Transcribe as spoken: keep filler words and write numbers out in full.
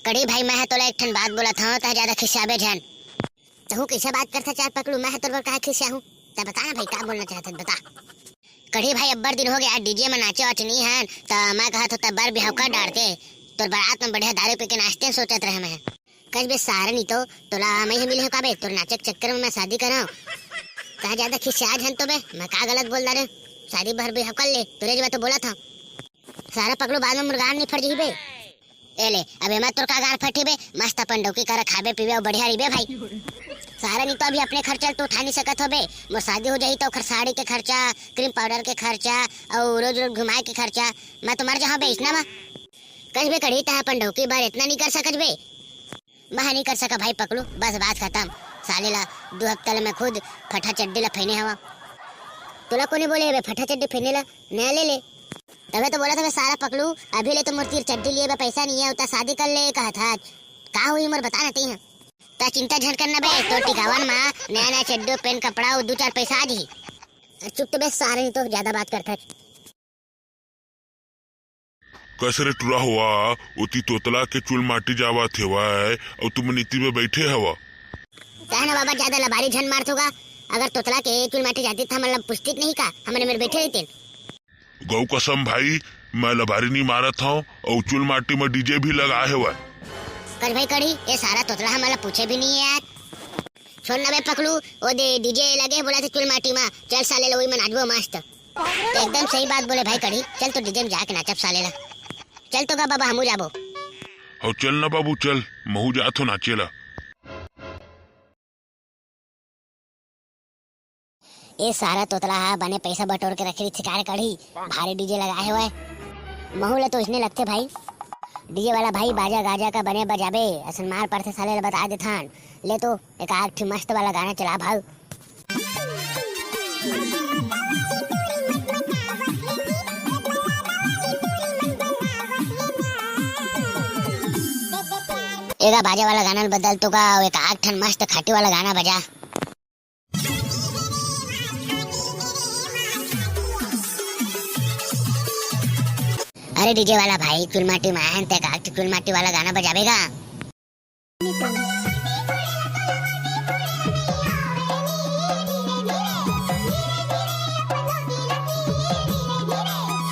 कड़ी भाई, मैं ह तोला एक ठन बात बोलत हंव, तैं जादा खिसियाबे झन। तहूं कइसे बात करथस यार पकलू, मैं ह तोर बर काहे खिसियाहूं? तैं बता ना भाई, का बोलना चाहत हस, बता। कड़ी भाई, अब्बड़ दिन होगे यार, डीजे म नाचे वाचे नइ हन, त मैं कहत हंव तैं बर बिहाव कर डारते, तोर बारात म बढ़िया दारू पी के नाचतेन सोचत रहेंव मैं। कस बे सारा, नी तो तोला मैं ही मिले हंव का बे, तोर नाचे के चक्कर म मैं शादी करंव। तैं जादा खिसिया झन तो बे, मैं का गलत बोल डारेंव? शादी बर बिहाव कर ले, तोरे जइसे तो बोलत हंव। सारा पकलू, बाद म मोर गांड़ नइ फट जही बे। ए ले, अब एमा तोर का गांड़ फटही बे, मस्त अपन डौकी करा खाबे पीबे अउ बढ़िया रहिबे भाई। सारा, नी तो अभी अपने खर्चा ल तो उठा नइ सकत हंव बे, मोर शादी हो जही त ओखर साड़ी के खर्चा, क्रीम पाउडर के खर्चा अउ रोज रोज घुमाए के खर्चा, मैं तो मर जाहूं बे अइसना म। कस बे कड़ी, तैं अपन डौकी बर एतना नइ कर सकस बे? मैं नइ कर सकंव भाई पकलू, बस बात खतम। साले ला दू हफ्ता ले मैं खुद फटा चड्डी ला पहिने हवंव। तोला कोने बोले हे बे फटा चड्डी पहिने ला? नया ले ले। तभे तो बोलत हंव बे सारा पकलू, अभी ले तो मोर तीर चड्डी लिए बर पइसा नइ हे, अउ तैं शादी कर ले कहत हस। का होही मोर, बता ना तहीं। तैं चिंता झन कर ना बे, तोर टिकावन म नया नया चड्डी, पेंट, कपड़ा अउ दू चार पइसा आ जही। अरे चुप तो बे सारा, नी तो जादा बात करथस। कस रे टुरा होवा, ओती तोतला के चुल माटी जावत हेवय, अउ तुमन इती में बइठे हव। तैं ना बाबा, जादा लबारी झन मारथो गा। अगर तोतला के चुल माटी जातिस त हमन ला पूछतिस नहीं का, हमन एमेर बइठे रहितेन। गऊ कसम भाई, मैं लबारी नइ मारत हंव, अउ चुल माटी म डीजे भी लगाए हेवय। कस भाई कड़ी, ए सारा तोतला हमन ला पूछे भी नइ हे यार। छोड़ ना बे पकलू, ओ दे डीजे लगे हे बोलत हे चुल माटी म, चल साले ला ओही म नाचबो मस्त। तैं एकदम सही बात बोले भाई कड़ी, चल तो डीजे म जाके नाचब साले ला। चल तो गा बाबा, हमू जाबो। हव चल ना बाबू चल, महू जात हंव नाचे ला। ए सारा तोतला ह बने पइसा बटोर के रखे रहिथे का रे कड़ी, भारी डीजे लगाए हेवय। महू ला तो अइसने लगथे भाई। डीजे वाला भाई बाजा गाजा का बने बजाबे, असन मार पड़थे साले ला बता देथन। ले तो एक आध ठी मस्त वाला गाना चला भाऊ। एगा बाजे वाला गाना ल बदल तो का, एक आध ठन मस्त खाटी वाला गाना बजा। अरे डीजे वाला भाई, चुलमाटी म आए हन, ते का चुलमाटी वाला गाना बजाबे गा?